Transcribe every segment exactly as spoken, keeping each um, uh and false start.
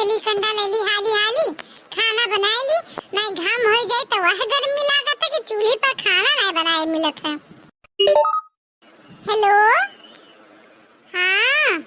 ली कंडा ले ली हाली हाली, खाना बनाए ली, नहीं घाम होइ जाए तो वह गर्मी लागत है कि चूल्ही पर खाना नहीं बनाए मिलत है। हेलो, हाँ,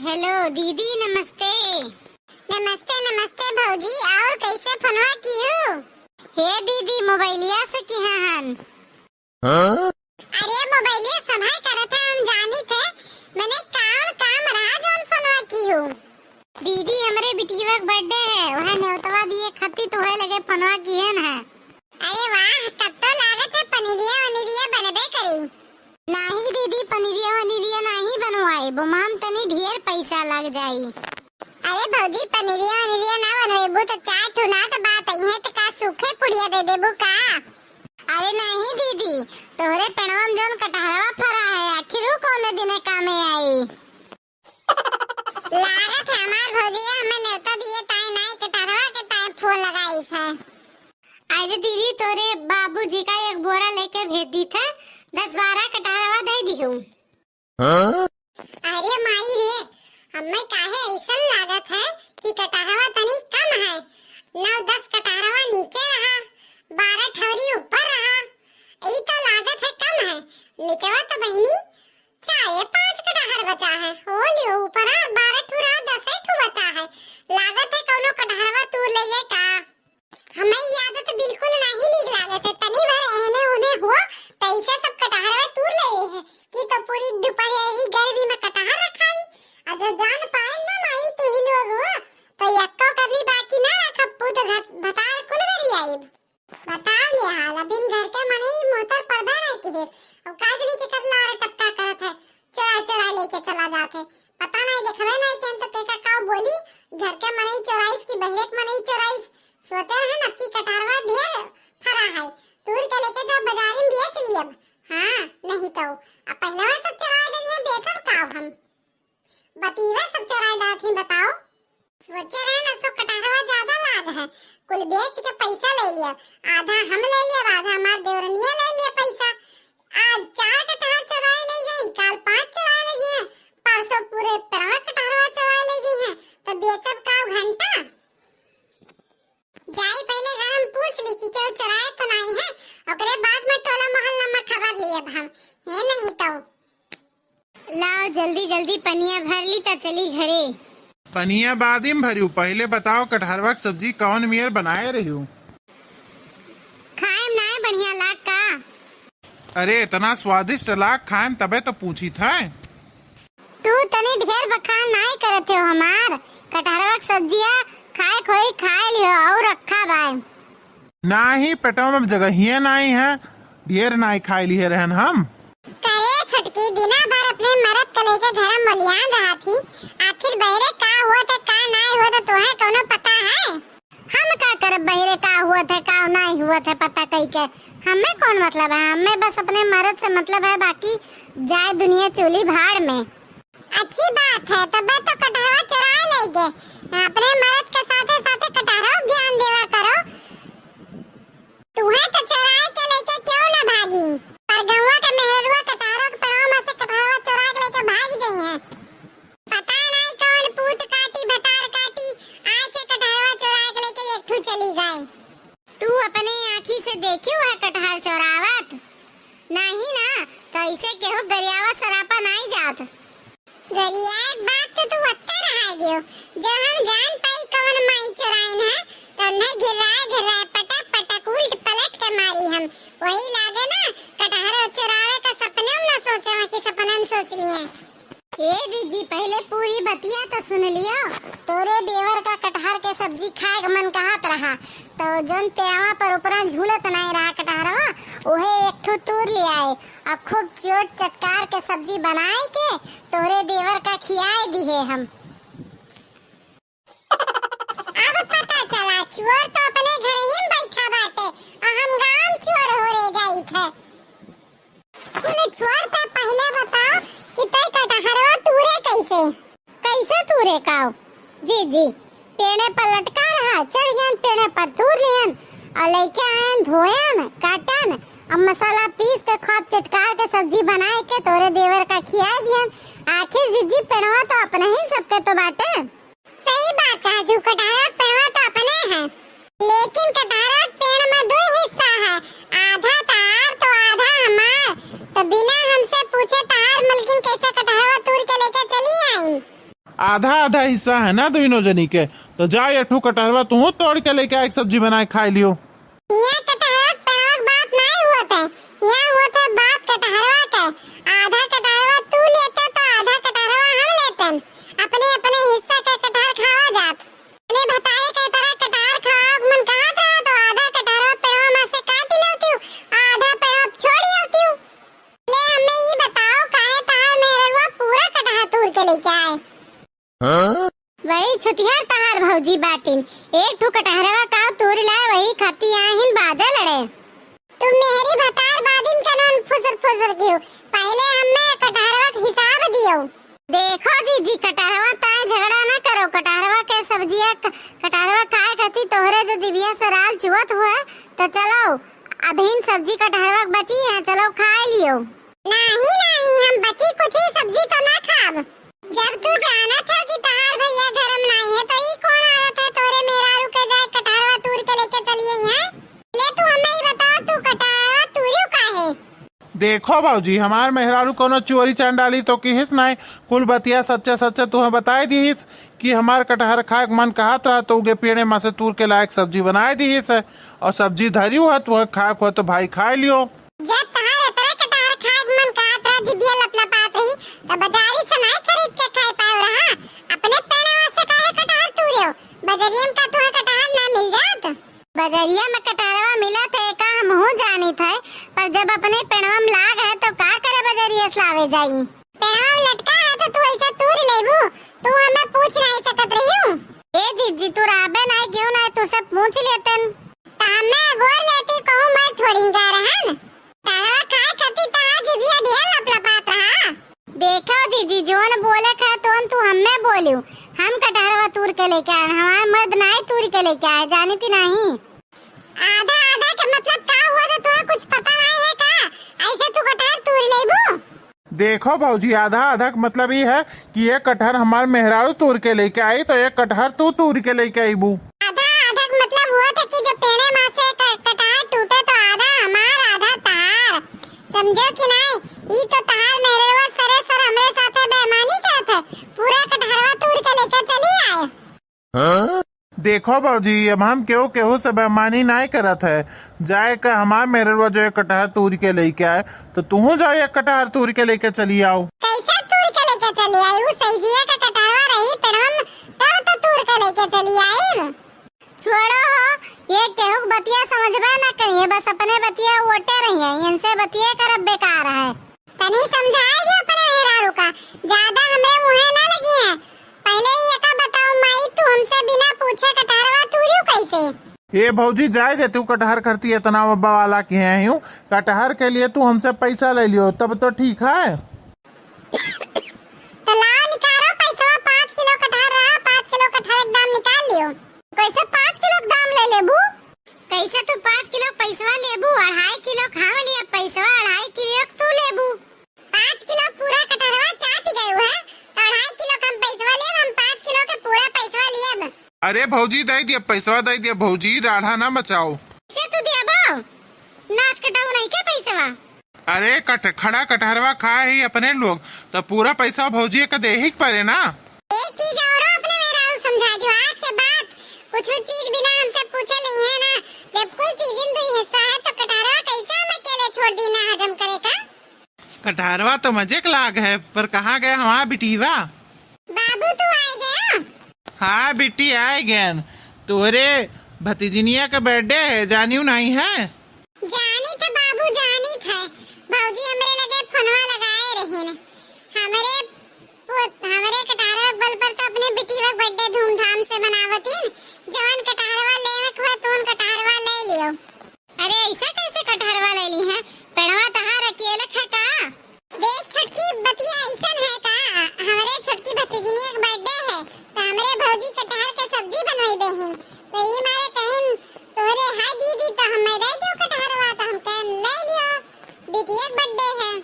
हेलो दीदी, नमस्ते। नमस्ते, नमस्ते भौजी, और कैसे फोनवा किहू? हे दीदी, मोबाइलिया से किहा हन। हाँ? अरे मोबाइलिया सभाई करत है, हम जानी थे, मैंने काम, काम रहा जौन फोनवा किहू। दीदी, हमरे बिटिया के birthday है, वह नेवतवा दिए खातिर तोहे लगे फोनवा किहन है। अरे वाह, तब तो लागत है पनीरिया वनीरिया बनबे करी। नाही दीदी, पनीरिया वनीरिया नाही बनवाए, बोमाम तनी ढेर पैसा लग जाई। अरे भौजी, पनीरिया वनीरिया ना बनवेबू तो चार ठो ना तो बात आई है, तो का सूखे पुड़िया दे देबू का? अरे नाही दीदी, तोहरे पेड़वा में जौन कटहरवा फरा है, आखिर ऊ कौने दिने कामे आई? लागत है हमार भौजिया हमें नेवता दिए ताई नाई कटहरवा के ताई फोन लगाइस है। अरे दीदी, तोरे बाबूजी का एक बोरा लेके भेज दी थे, दस बारह कटहरवा दे दिहू। हाँ? अरे माई रे, हमें काहे ऐसन लागत है कि कटहरवा तनी कम है, नौ दस कटहरवा नीचे रहा, बारह ठौरी ऊपर रहा, ई तो लागत है कम है, निचवा तो बहिनी चारे पाँच कटहर बचा है, हो लियो ऊपर है, बारह ठो रहा, दसे ठो बचा है, लागत है कौनो कटहरवा तूर ले का। हमें ई आदत बिल्कुल नहीं नीक लागत है। तनी भर एहने ओने हुआ, तैसे सब कटहरवा तूर ले है कि तो पूरी दोपहर यही गर्मी में कटहर रखाई। अच्छा जान पाए ना माई तू ही लोग हुआ, तो यक्को करनी बाकी ना रखब, पूत घ-, भतार कुल करी आइब। बताओ ये हाल, अभी घर के मनई मोतर पर बह रहे की है। अब का जानी के कर लारे टपका करत है, चोरा चोरा लेके चला जात है। पता नहीं देखबे नहीं केन तो केका का बोली, घर के मनई चोराइस की बहरे के मनई चोराइस। सोचे है ना कि कटहरवा ढेर फरा है, तूर के लेके जाओ बाजारी में बेच लियब। हाँ, नहीं तो अब पहले वह सब चोरा डरिए बेचब का हम। बतीवा सब चोरा डात ही बताओ। सोचे रहे ना सो कटहरवा ज्यादा लाग है, कुल बेच के पैसा ले लिया, आधा हम ले लिया, आधा हमार देवरनिया ले लिया पैसा। आज चार कटहर चुराए ले गए, काल पांच चुराए ले गए, परसों पूरे पेड़वा कटहरवा चुराए ले गए हैं, तो बेचब का घंटा? जाई पहले घर हम पूछ ली कि केहू चुराए तो नहीं है, ओकरे बाद में टोला मोहल्ला में खबर लेब हम। हे नहीं तो। लाओ जल्दी जल्दी पनिया भर ली त चली घरे। पनिया बादी में भरियो, पहले बताओ कटहरवा के सब्जी कौन मेर बनाए रहियो? खाए में नाय बढ़िया लाग का? अरे इतना स्वादिष्ट लाग खाए में, तबे तो पूछी था। तू तनी ढेर बखान नाय करत हो हमार, कटहरवा के सब्जिया खाए खोई खाए लियो और रखा बाय। नाही, पेटवा में जगहिए नाही है, ढेर नाही खाए लिए रहन हम। करे छोटकी, दिना भर अपने मरद के लेके घर में मलियान रहा थी, आखिर बहरे का हुआ थे, का नाही हुआ थे, तोहे कौनो पता है? हम का करब, बहरे का हुआ थे, का नाही हुआ थे, पता कई के हमें कौन मतलब है? हमें बस अपने मरद से मतलब है, बाकी जाए दुनिया चूल्ही भाड़ में। अच्छी बात है, तबे तो कटहरवा चुराए लेके अपने मरद के साथे साथे कटहरवा ज्ञान देवा करो। तुहे तो चुराए के लेके क्यों ना भागी, पर गौवा के मेहरुआ कटहरवा के पेड़वा में से कटहरवा चुरा के लेके भाग जाई है। पता नहीं कौन पूत काटी भतार काटी, आए के कटहरवा चुराए के लेके एक ठू चली गए। तू अपने आँखी से देखियो है कटहर चोरावत? नाही ना, तो ऐसे केहू गरियावा सरापा नाही जात। गरिया एक बात तो तू वत्ते रहा दियो, जो हम जान पाई कवन माई चोराइन है, तो उन्हें गिर्राए गिर्राए पटक पटक उल्ट पलट के मारी हम। वही लागे ना, कटहरो चोरावे का सपने में ना सोचे हैं कि सपने में सोचनी है। ए जीजी, पहिले पूरी बतिया त सुन लियो। तोरे देवर का कटहर के सब्जी खाए के मन कहत रहा, तो जौन पेड़वा पर ऊपरा झूलत नाई रहा कटहरवा, उहे एक ठो तूर ले आए, आ खूब चोट चटकार के सब्जी बनाए के तोरे देवर का खियाए दिहे हम। अब पता चला, चोर तो अपने घर ही में बैठा बाटे, आ हम गांव चोर हो रे जाइत है। सुन, छोड़, त पहिले बताओ कि तय कटहरवा तूरे कैसे? कैसे तूरे काव? जी, जी, पेड़े पर लटका रहा, चढ़ गयन पेड़े पर, तूर लियन और लेके आयन, धोयन, काटन, अब मसाला पीस के खूब चटकार के सब्जी बनाए के तोरे देवर का खियाए दियन। आखिर जीजी, पेड़वा तो अपने ही सबके तो बाटे। आधा आधा हिस्सा है ना दुइनो जनी के, तो जाओ एक ठो कटहरवा तुहू तोड़ के लेके आए, सब्जी बनाए खाए लियो। यहाँ कटहरवा के पेड़वा के बात नाहीं होत है, यहाँ होत है बात कटहरवा के। आधा कटहरवा तू लेते तो आधा कटहरवा हम लेतन, अपने अपने हिस्सा के कटहर खावा जात। अपने भतारे के तरह कटहर खावा के मन कहत रहा तो आधा कटहरवा पेड़वा में से काट लेवती, आधा पेड़वा छोड़ लेवती। ले हमें ई बताओ काहे तहार मेहररुआ पूरा कटहर तूर के लेके आए? हाँ? बड़ी छुतियार तहार भौजी बाटिन, एक ठो कटहरवा का तूर लाए वही खाती आहिन बाजा लड़े। तुम मेहरी भतार बादिन कनन फुसुर फुसुर कियो, पहले हमें कटहरवा के हिसाब दियो। देखो जीजी, कटहरवा ताए झगड़ा ना करो, कटहरवा के सब्जिया क-, कटहरवा खाए खाती तोहरे जो जिबिया से राल चुअत हुए, तो चलो अबहिन सब्जी कटहरवा के बची है, चलो खाए लियो। नाहीं, नाहीं, हम बची कुछ ही सब्जी तो ना खाब। जब तू जानत है कि तहार भैया घर में नाहीं है, तो ई कौन आदत है तोरे मेहरारू के जाए कटहरवा तूर के लेके चली आई है? ले तू हमें ई बताओ, तू कटहरवा तूरियो काहे? देखो भौजी, हमार मेहरारू कोनो चोरी चांडाली तो किहिस नाहीं, कुल बतिया सच्चा सच्चा तुहें बताए दिहिस कि हमार कटहर खाए के मन कहत रहा तो उगे पेड़े में से तूर के लायक सब्जी बनाए दिहिस है, और सब्जी धरी हुआ तुहें खाए को तो भाई खाए लियो। जब तहार एतरे कटहर खाए के मन कहत रहा, जिभिया लपलपात रही, त बजारी से नाई खरीद के खाए पाए रहा। अपने पेड़वा से काहे कटहर तूरेव? बजरिया में का तुहे कटहर ना मिल जात? बजरिया में कटहरवा मिलत है, का हमहू जानित है, पर जब अपने पेड़वा में लाग है, तो का करे बजरिया से लावे जाई? पेड़वा में लटका है, तो तू ऐसे तूर लेबू? तू हमें पूछ नाई सकत रहियो? ए जीजी, तू रहबे नाई, क्यों नाई, तू से पूछ लेतन। त हमें अगोर लेती, कहूँ मैं थोड़ी गा रहन। तहरा खाए खातिर तहार जिभिया ढेर लपलपात रहा। देखो जीजी, जोन बोले का तोन तू हमें बोलियो। हम कटहरवा तूर के लेके आए, हमार मर्द नाई तूर के लेके आए, जानी थी नहीं। आधा आधा के मतलब का हुआ, तो तुहे कुछ पता नहीं है का? ऐसे तू कटहर तूर लेबू? देखो भौजी, आधा आधा के मतलब ई है कि एक कटहर हमार मेहरारू तूर के लेके आई, तो एक कटहर तू तूर के लेके आईबू। आधा आधा के मतलब हुआ था कि जब पेड़े में से क-, कटहर टूटे तो आधा हमार आधा तहार, समझो कि नहीं? ई तो तहार मेहरवा सरे सर हमरे साथे बेईमानी करत है, पूरा कटहरवा तूर के लेके चली आए। देखो भौजी, अब हम केहू केहू से बेईमानी नाय करत है। जाए के हमार मेहररुआ जो है कटहर तूर के लेके आए, तो तुहू जाओ एक कटहर तूर के लेके चली आओ। कैसे तूर के लेके चली आई? उ सैजिया के कटहरवा रही पेड़वा में, तब तो तूर के लेके चली आई। छोड़ो हो, ये केहू के बतिया समझबे ना करिए, बस अपने बतिया ओटे रहिए, इनसे बतिये करब बेकार है। तनी समझाए दियो अपने मेहरारू का, ज्यादा हमरे मुँहे ना लगी है। पहले ही एका बताओ माई, तू हमसे बिना पूछे कटहरवा तूरियो कैसे? ए भौजी, जाए दे तू, कटहर खरती इतना बवाला किहे हूँ, कटहर के लिए तू हमसे पैसा ले लियो तब तो ठीक है। तो लाओ निकालो पैसा, पाँच किलो कटहर रहा, पाँच किलो कटहर के दाम निकाल लियो। कैसे पाँच किलो के दाम ले लेबू? कैसे तू पाँच किलो पैसवा लेबू? अढ़ाई किलो खाव लिया पैसवा, अढ़ाई किलो के तू लेबू। पाँच किलो पूरा कटहरवा चाट गए है, तो अढ़ाई किलो कम पैसवा लेब, हम पाँच किलो के पूरा पैसवा लेब। अरे भौजी, दे दिया पैसवा, दे दिया भौजी, राढ़ा ना मचाओ। से तू दियाबो? नास कटाऊ नहीं के पैसवा? अरे कट-, खड़ा कटहरवा खाए ही अपने लोग, तो पूरा पैसा भौजी के देही के परे ना। एक चीज औरो अपने मेहरारू समझा दियो, आज के बाद कुछ चीज बिना हमसे पूछे नहीं है ना। जब कुल चीजन दुई हिस्सा है, तो कटहरवा कैसे हम अकेले छोड़ दी ना हजम करे का? कटहरवा तो मजे के लाग है, पर कहाँ गए हमार बिटिया? बाबू, तू आए गए? हाँ बिट्टी, आए गए। तोरे भतीजनिया का birthday है, जानियो नहीं है? जानित है बाबू, जानित है। भौजी हमरे लगे फोनवा लगाए रहिन। हमरे पो-, हमरे कटहरवा के बल पर तो अपने बिटिया के birthday धूमधाम से मनावत हिन। जवन कटहरवा लेवे के हुआ, तोन कटहरवा ले लियो। अरे, ऐसा कैसे कटहरवा ले ली है? पेड़वा तहार अकेले है का? देख छोटकी, बतिया ऐसन है का, हमरे छोटकी भतीजनिया के birthday है, तो हमरे भौजी कटहर के सब्जी बनवाई बेहिन, तो ई मारे कहिन, "तोहरे है दीदी, तो हमें दे दियो कटहरवा," तो हम कहन, "ले लियो, बिटिया के birthday है।"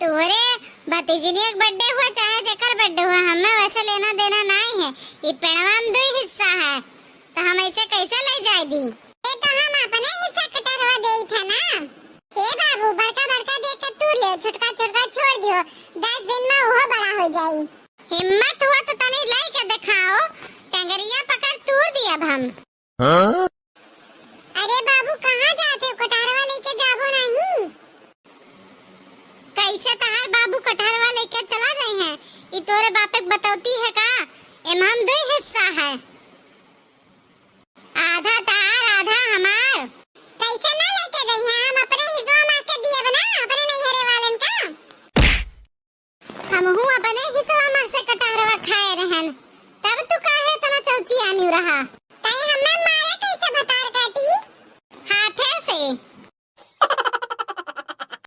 तोहरे भतीजनिया के birthday हुआ चाहे जेकर birthday हुआ, हमें वैसे लेना देना नहीं है। ई पेड़वा में दुई हिस्सा है, तो हम ऐसे कैसे ले जाए दी? ये तो हम अपने हिस्सा कटहरवा देई था ना। ए बाबू, बड़का बड़का देख के तू ले, छोटका छोटका छोड़ दियो, दस दिन में वो बड़ा हो जाई। हिम्मत हुआ तो तनी लइके देखाओ, टंगरिया पकड़ तूर दियब हम। हाँ? अरे बाबू, कहाँ जात हो? कटहरवा लेके जाबो नहीं? कैसे तहार बाबू कटहरवा लेके चला जाई हैं? ई तोरे बापे के बतौती है का? एम हम दो हिस्सा है, आधा तहार आधा हमार। कैसे ना लेके जाई हैं? हम अपने हिस्सा मार के दिए बना, अपने नैहरे वालन का। हमहू अपने हिस्सा मार से कटहरवा खाए रहन, तब तू काहे इतना चौचियानी रहा? तई हमें मारे कैसे भतार काटी? हाथे से।